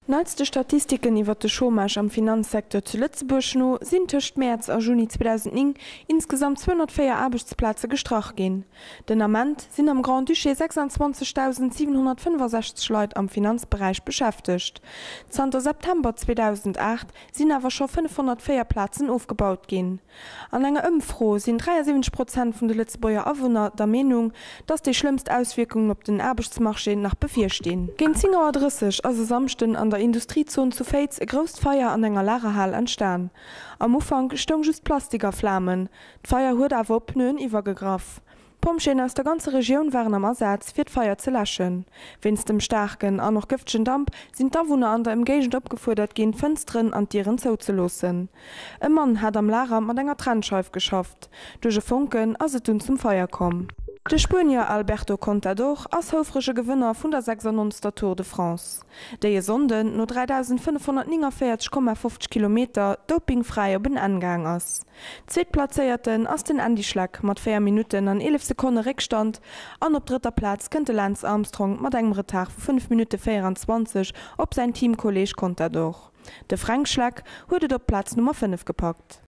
Neitste Statistiken iwwer de Chômage am Finanzsecteur zu Lëtzebuerg no sinn tëscht Mäerz a Juni 2009 insgesamt 204 Aarbechtsplaze gestrach ginn. Den Ament sinn am Grand-Duché 26.765 Leit am Finanzberäich beschäftegt. Zanter September 2008 sinn awer scho 504 Plazen ofgebaut ginn. An enger Ëmfro sinn 73 Prozent vun de Lëtzebuerger Awunner der Meenung, datt déi schlëmmst Auswierkungen op den Aarbechtsmarché nach bevirstinn. Géint 10 Auer 30 ass e Samschden an der Industriezon zu Féiz e grousst Feier an enger Lagerhal entstan. Am Ufank stoung just Plastik a Flamen, d'Feier huet awer op Pneuen iwwergegraff. D'Pompjeeën aus der ganzer Regioun waren am Asaz, fir d'Feier ze läschen. Wéinst dem staarken an och gëftegen Damp sinn d'Awunner an der Ëmgéigend opgefuerdert ginn, d'Fënsteren an d'Dieren zouzeloossen. E Mann hat am Lager mat enger Trennscheif geschafft. Duerch e Fonken ass et dunn zum Feier komm. De Spuenier Alberto Contador ass houfrege Gewënner vun der 96. Tour de France, déi e Sonnden no 3.549,50 Kilometer dopingfräi op en Enn gaang ass. Zweetplazéierten ass den Andy Schleck mat 4 Minutten an 11 Sekonne Réckstand an op drëtter Plaz kënnt de Lance Armstrong mat engem Retard vu 5 Minutte 24 op säin Teamkolleeg Contador. De Fränk Schleck huet et op d'Plaz Nummer 5 gepackt.